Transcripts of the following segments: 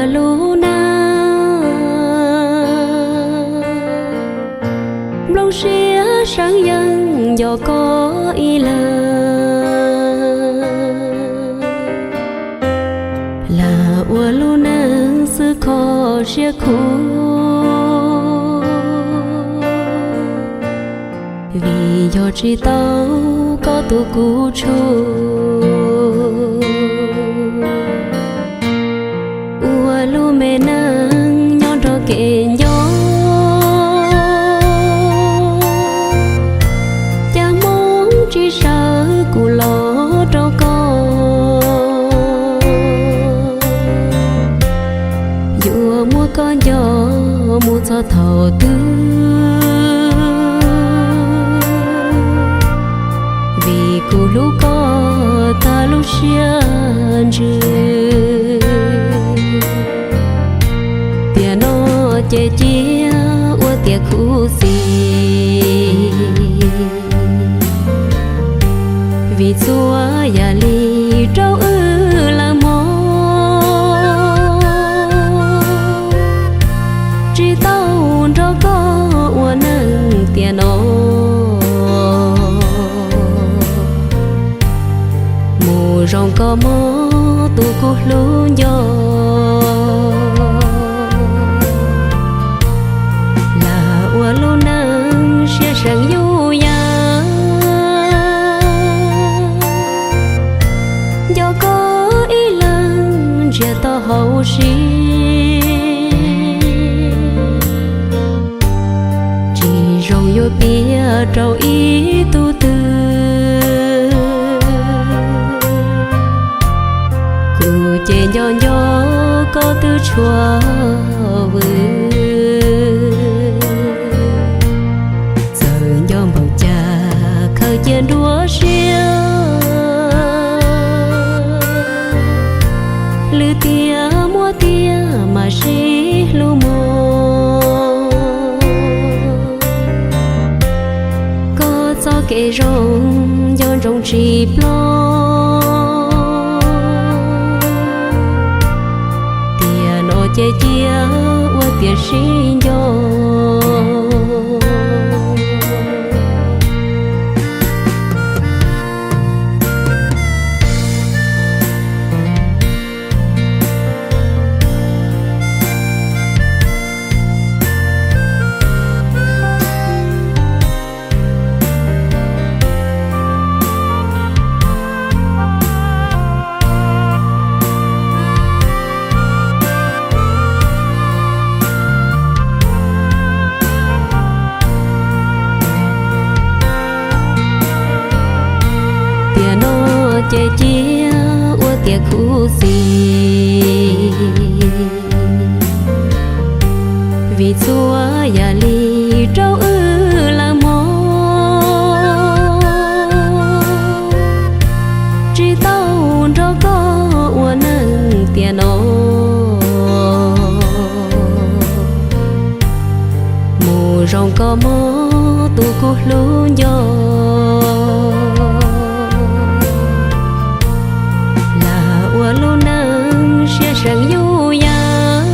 Lub neej nplooj siab seev yeej nco koj ib leeg, lam ua lub neej xwb kho siab khuv, vim yog tsis tau koj tus kub tshua, ua lub me neej nyob nrog kev nco, cas Hmoob tsis sawv kuv los rau koj, yuav muab koj nco mus txog thaum twg, vim kuv hlub koj tag lub siab ntsws. Tiam no ces cia ua tiam khuv xim, vim txhua yam li rau wb lawm mog, tsis tau nrog koj ua neej tiam no, mus zoo koj mob tus kuv hlub nco, lam ua lub neej siab seev yuj yam, nco koj ib leeg ntsiag to hauv siab, tsis zoo yuav piav rau ib tug twg, kuv ces nco nco koj twb tshuav vwm, txawm nco npaum cas khaws cia nruab siab, lwm tiam muaj tiam mam sib hlub mog, koj txoj kev zoo nco ntsoov tsis plob, tiam no ces cia ua tiam sib nco. Tiam no ces cia ua tiam khuv xim, vim txhua yam li rau wb lawm mog, tsis tau nrog koj ua neej tiam no, mus zoo koj mob tus kuv hlub nco, lam ua lub neej siab seev yuj yam,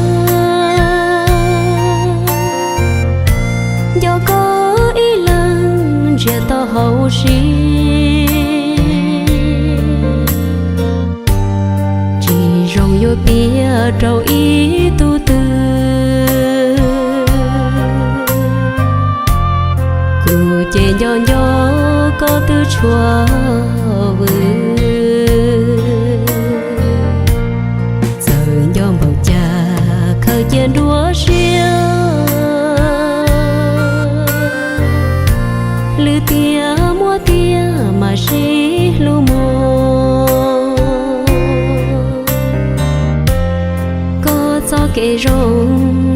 nco koj ib leeg ntsiag to hauv siab, tsis zoo yuav piav rau ib tug twg, kuv ces nco nco koj twb tshuav vwm, txawm nco npaum cas khaws cia nruab siab, lwm tiam muaj tiam mam sib hlub mog, koj txoj kev zoo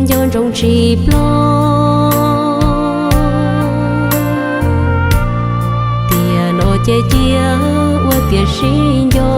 nco ntsoov tsis plob, tiam no ces cia ua tiam sib nco.